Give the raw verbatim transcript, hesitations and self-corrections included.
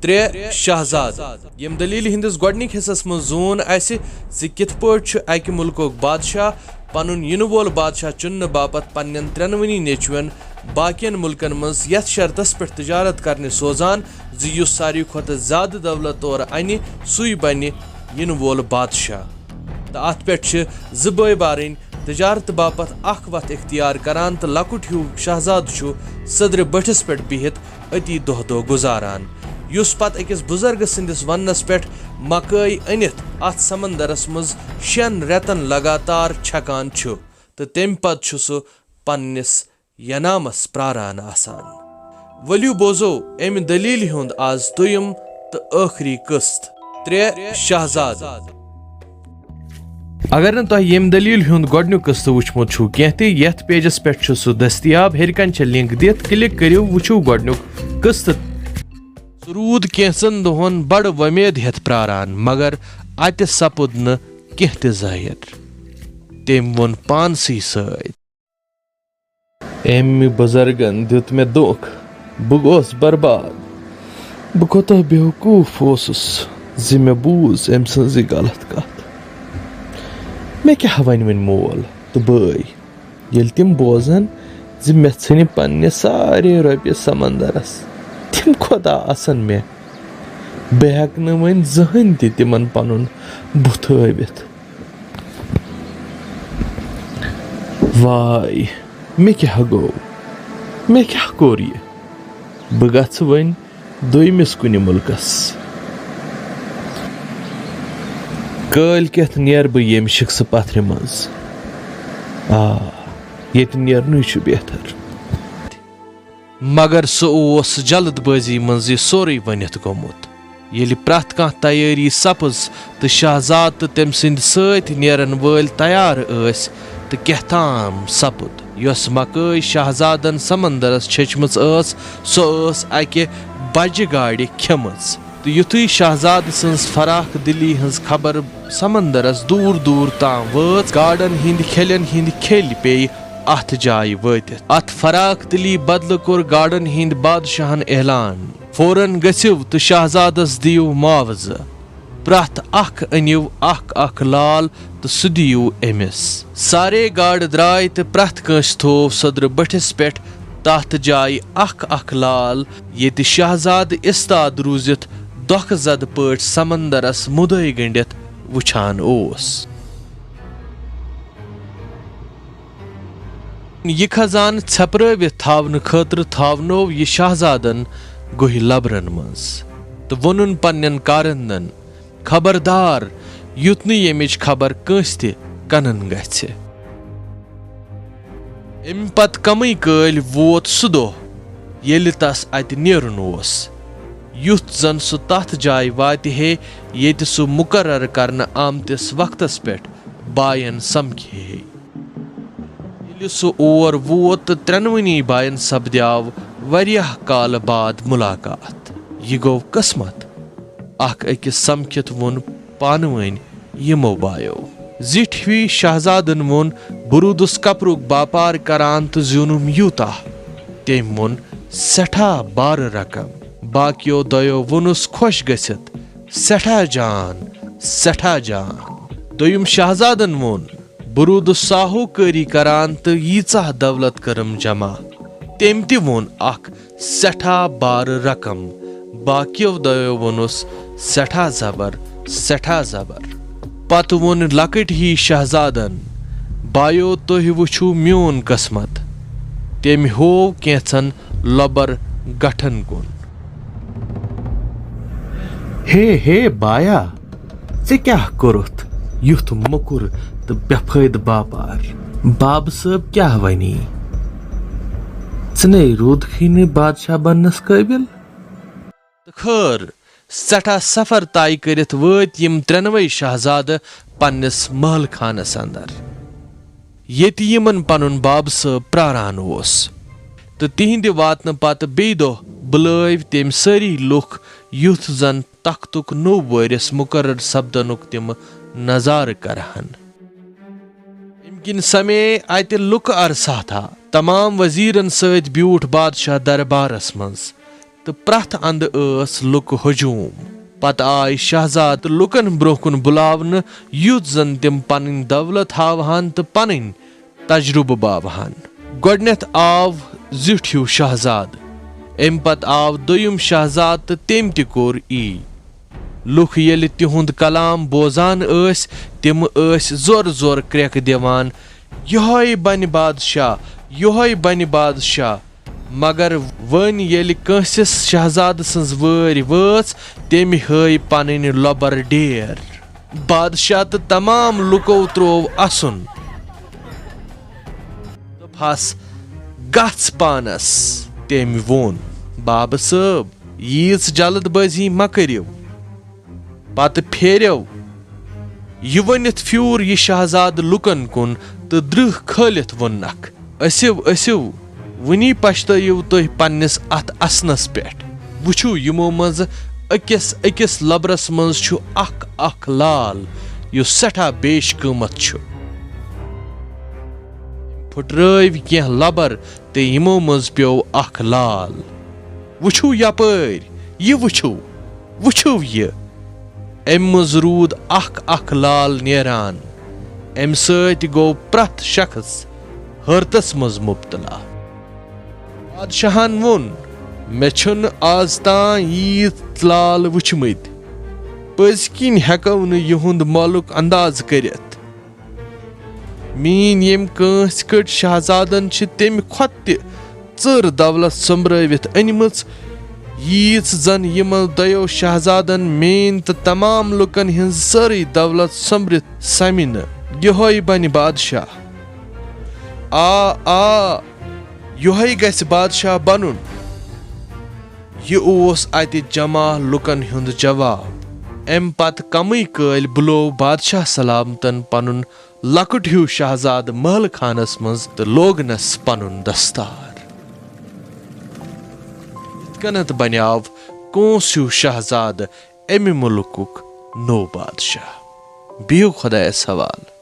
ترٛےٚ شہزاد۔ ییٚمہِ دٔلیٖلہِ ہٕنٛدِس گۄڈٕنِکۍ حصس منٛز زون اَسہِ زِ کِتھ پٲٹھۍ چھُ اَکہِ مُلکُک بادشاہ پنُن یِنہٕ وول بادشاہ چُننہٕ باپتھ پننٮ۪ن ترٛٮ۪نوٕنی نیچوٮ۪ن باقین مُلکن منٛز یتھ شرطس پٮ۪ٹھ تجارت کرنہِ سوزان زِ یُس ساروی کھۄتہٕ زیادٕ دولت تورٕ انہِ، سُے بنہِ یِنہٕ وول بادشاہ۔ تہٕ اتھ پٮ۪ٹھ چھِ زٕ بٲے بارٕنۍ تجارت باپتھ اکھ وتھ اختیار کران تہٕ لۄکُٹ ہیوٗ شہزادٕ چھُ سدرِ بٔٹھِس پٮ۪ٹھ بِہِتھ أتی دۄہ دۄہ گُزاران، یُس پتہٕ أکِس بُزرگہٕ سٕنٛدِس وننس پٮ۪ٹھ مکٲے أنِتھ اتھ سمندرس منٛز شٮ۪ن رٮ۪تن لگاتار چھکان چھُ، تہٕ تمہِ پتہٕ چھُ سُہ پننِس ینامس پراران آسان۔ ؤلِو بوزو امہِ دٔلیٖلہِ ہُنٛد از دوٚیُم تہٕ ٲخری قٕسط۔ ترٛےٚ شہزاد۔ اگر نہٕ تۄہہِ ییٚمہِ دٔلیٖلہِ ہُنٛد گۄڈٕنیُک قٕسطہٕ وُچھمُت چھُو کینٛہہ تہِ، یتھ پیجس پٮ۪ٹھ چھُ سُہ دٔستیاب، ہیٚرِ کنہِ چھےٚ لِنک دِتھ، کلک کٔرِو، وٕچھِو گۄڈٕنیُک قٕسطہٕ۔ سُہ روٗد کینٛژن دۄہن بڑٕ وۄمید ہٮ۪تھ پراران، مگر اتہِ سپُد نہٕ کینٛہہ تہِ ظٲہِر۔ تٔمۍ ووٚن پانسٕے سۭتۍ۔ أمۍ بُزرگن دیُت مےٚ دھوکہٕ۔ بہٕ گوس برباد۔ بہٕ کوتاہ بیوقوف اوسُس زِ مےٚ بوٗز أمۍ سٕنٛز یہِ غلط کتھ۔ مےٚ کیٛاہ ونہِ وۄنۍ مول تہٕ بٲے، ییٚلہِ تِم بوزن زِ مےٚ ژھٕنہِ پننہِ سارے رۄپیہِ سمندرس؟ تِم کوتاہ آسن مےٚ؟ بہٕ ہٮ۪کہٕ نہٕ وۄنۍ زٕہٕنۍ تہِ تِمن پنُن بُتھ ہٲوِتھ۔ واے، مےٚ کیٛاہ گوٚو؟ مےٚ کیٛاہ کوٚر یہِ؟ بہٕ گژھٕ وۄنۍ دوٚیمِس کُنہِ مُلکس۔ کٲلۍ کٮ۪تھ نیرٕ بہٕ ییٚمہِ شِکسہٕ پتھرِ منٛز۔ آ، ییٚتہِ نیرنُے چھُ بہتر۔ مگر سُہ اوس جلد بٲزی منٛز یہِ سورُے ؤنِتھ گوٚمُت۔ ییٚلہِ پرٛٮ۪تھ کانٛہہ تیٲری سپٕز تہٕ شہزاد تہٕ تٔمۍ سٕنٛدۍ سۭتۍ نیرن وٲلۍ تیار ٲسۍ، تہٕ کیٛاہ تام سپُد۔ یۄس مکٲے شہزادن سمندرس چھٔچمٕژ ٲس، سۄ ٲس اکہِ بجہِ گاڑِ کھیمٕژ۔ تہٕ یُتھُے شہزادٕ سٕنٛز فراخ دلی ہٕنٛز خبر سمندرس دوٗر دوٗر تام وٲژ، گاڈن ہٕنٛدۍ کھیلٮ۪ن ہٕنٛدۍ کھیلۍ پیٚیہِ اتھ جایہِ وٲتِتھ۔ اتھ فراخ دلی بدلہٕ کوٚر گاڈن ہٕنٛدۍ بادشاہن اعلان، فوراً گٔژھِو تہٕ شہزادس دِیِو معاوضہٕ۔ پرٛٮ۪تھ اکھ أنِو اکھ اکھ لال تہٕ سُہ دِیِو أمِس۔ سارے گاڈٕ درٛاے تہٕ پرٛٮ۪تھ کٲنٛسہِ تھوو سدرٕ بٔٹھِس پٮ۪ٹھ تتھ جایہِ اکھ اکھ لال، ییٚتہِ شہزادٕ استاد روٗزِتھ دۄکھٕ زدٕ پٲٹھۍ سمندرس مُدعے گٔنڈِتھ وُچھان اوس۔ یہِ خزانہٕ ژھٮ۪پرٲوِتھ تھاونہٕ خٲطرٕ تھاونوو یہِ شہزادن گُہہِ لبرن منٛز تہٕ ووٚنُن پننٮ۪ن کارندن، "خبردار، یُتھ نہٕ ییٚمِچ خبر کٲنٛسہِ تہِ کنن گژھِ۔" اَمہِ پتہٕ کمٕے کٲلۍ ووت سُہ دۄہ، ییٚلہِ تس اتہِ نیرُن اوس، یُتھ زن سُہ تتھ جایہِ واتہِ ہے، ییٚتہِ سُہ مُقرر کرنہٕ آمتِس وقتس پٮ۪ٹھ باین سمکھِ ہے۔ ییٚلہِ سُہ اور ووت تہٕ ترٛٮ۪نوٕنی باین سپدیاو واریاہ کالہٕ بعد مُلاقات۔ یہِ گوٚو قٕسمت۔ اکھ أکِس سمکھِتھ ووٚن پانہٕ ؤنۍ یِمو بایو۔ زِٹھۍ ہِوی شہزادن ووٚن، "بہٕ روٗدُس کپرُک باپار کران تہٕ زیوٗنُم یوٗتاہ۔" تٔمۍ ووٚن، "سٮ۪ٹھاہ بارٕ رقم۔" باقیو دۄیو ووٚنُس خۄش گٔژھِتھ، "سٮ۪ٹھاہ جان، سٮ۪ٹھاہ جان۔" دوٚیِم شہزادن ووٚن، "بہٕ روٗدُس ساہوکٲری کران تہٕ ییٖژاہ دولت کٔرٕم جمع۔" تٔمۍ تہِ ووٚن اکھ سٮ۪ٹھاہ بارٕ رقم۔ باقیو دۄیو ووٚنُس، "سٮ۪ٹھاہ زبر، سٮ۪ٹھاہ زبر۔" پتہٕ ووٚن لۄکٕٹۍ ہی شہزادن، "بایو، تُہۍ وٕچھِو میون قسمت۔" تٔمۍ ہوو کینٛژن لۄبر گٹھن کُن۔ ہے، ہے، بایا، ژےٚ کیٛاہ کوٚرُتھ یُتھ موٚکُر تہٕ بے فٲیدٕ باپار؟ بابہٕ صٲب کیٛاہ وَنی؟ ژٕ نے روٗدکھٕے نہٕ بادشاہ بننس قٲبِل۔ تہٕ خٲر، سٮ۪ٹھاہ سفر طے کٔرِتھ وٲتۍ یِم ترٛٮ۪نوَے شہزادٕ پننِس محل خانس اندر، ییٚتہِ یِمن پنُن بابہٕ صٲب پراران اوس۔ تہٕ تِہنٛدِ واتنہٕ پتہٕ بیٚیہِ دۄہ بُلٲوۍ تٔمۍ سٲری لُکھ، یُتھ زن تختُک نوٚو وٲرِث مُقرر سپدنُک تِم نظارٕ کرہن۔ امہِ کِنۍ سمے اتہِ لُکہٕ ارساتھا۔ تمام وزیرن سۭتۍ بیوٗٹھ بادشاہ دربارس منٛز۔ تہٕ پرٛٮ۪تھ اندٕ ٲس لُکہٕ ہجوم۔ پتہٕ آے شہزادٕ لُکن برونٛہہ کُن بُلاونہٕ، یُتھ زن تِم پنٕنۍ دولت ہاوہن تہٕ پنٕنۍ تجربہٕ باوہن۔ گۄڈٕنٮ۪تھ آو زیُٹھ ہیوٗ شہزادٕ، امہِ پتہٕ آو دوٚیُم شہزادٕ تہٕ تٔمۍ تہِ کوٚر یی۔ لُکھ ییٚلہِ تِہُنٛد کلام بوزان ٲسۍ، تِم ٲسۍ زورٕ زورٕ کرٛٮ۪کہٕ دِوان، "یِہوٚے بنہِ بادشاہ، یِہوٚے بنہِ بادشاہ۔" مگر وۄنۍ ییٚلہِ کٲنٛسہِ شہزادٕ سٕنٛز وٲرۍ وٲژ، تٔمۍ ہٲے پنٕنۍ لۄبر ڈیر۔ بادشاہ تہٕ تمام لُکو تروو اسُن۔ دوٚپہس، "گژھ پانس۔" تٔمۍ ووٚن، "بابہٕ صٲب، ییٖژ جلد بٲزی مہ کٔرِو۔" پتہٕ پھیریو۔ یہِ ؤنِتھ پھیوٗر یہِ شہزادٕ لُکن کُن تہٕ درٕہ کھٲلِتھ ووٚننکھ، "ٲسِو، ٲسِو، وُنی پشتٲیِو تُہۍ پننِس اتھ اسنس پٮ۪ٹھ۔ وُچھِو، یِمو منٛزٕ أکِس أکِس لبرس منٛز چھُ اکھ اکھ لال، یُس سٮ۪ٹھاہ بیش قۭمتھ چھُ۔" پھُٹرٲوۍ کینٛہہ لبر تہٕ یِمو منٛز پیوٚو اکھ لال۔ "وٕچھِو یپٲرۍ، یہِ وٕچھِو، وٕچھِو یہِ۔" اَمہِ منٛز روٗد اکھ اکھ لال نیران۔ اَمہِ سۭتۍ گوٚو پرٛٮ۪تھ شخص حٲرتس منٛز مُبتلا۔ بادشاہن ووٚن، "مےٚ چھُنہٕ آز تام ییٖتۍ لال وٕچھمٕتۍ۔ پٔزۍ کِنۍ ہٮ۪کو نہٕ یِہُنٛد مۄلُک انداز کٔرِتھ۔" میٲنۍ ییٚمہِ کٲنٛسہِ کٔٹۍ شہزادن چھِ تمہِ کھۄتہٕ تہِ ژٔر دولت سوٚمبرٲوِتھ أنمٕژ، ییٖژ زن یِمو دۄیو شہزادن میٲنۍ تہٕ تمام لُکن ہٕنٛز سٲرٕے دولت سوٚمبرِتھ سمہِ نہٕ۔ یِہوٚے بنہِ بادشاہ۔ آ، آ، یِہوٚے گژھِ بادشاہ بنُن۔ یہِ اوس اتہِ جمع لُکن ہُنٛد جواب۔ امہِ پتہٕ کمٕے کٲلۍ بُلوو بادشاہ سلامتن پنُن لۄکُٹ ہیوٗ شہزادٕ محل خانس منٛز تہٕ لوگنس پنُن دستار۔ یِتھ کٔنٮ۪تھ بنیاو کونٛس ہیوٗ شہزادٕ امہِ مُلکُک نوٚو بادشاہ۔ بِہِو خۄدایس حوالہٕ۔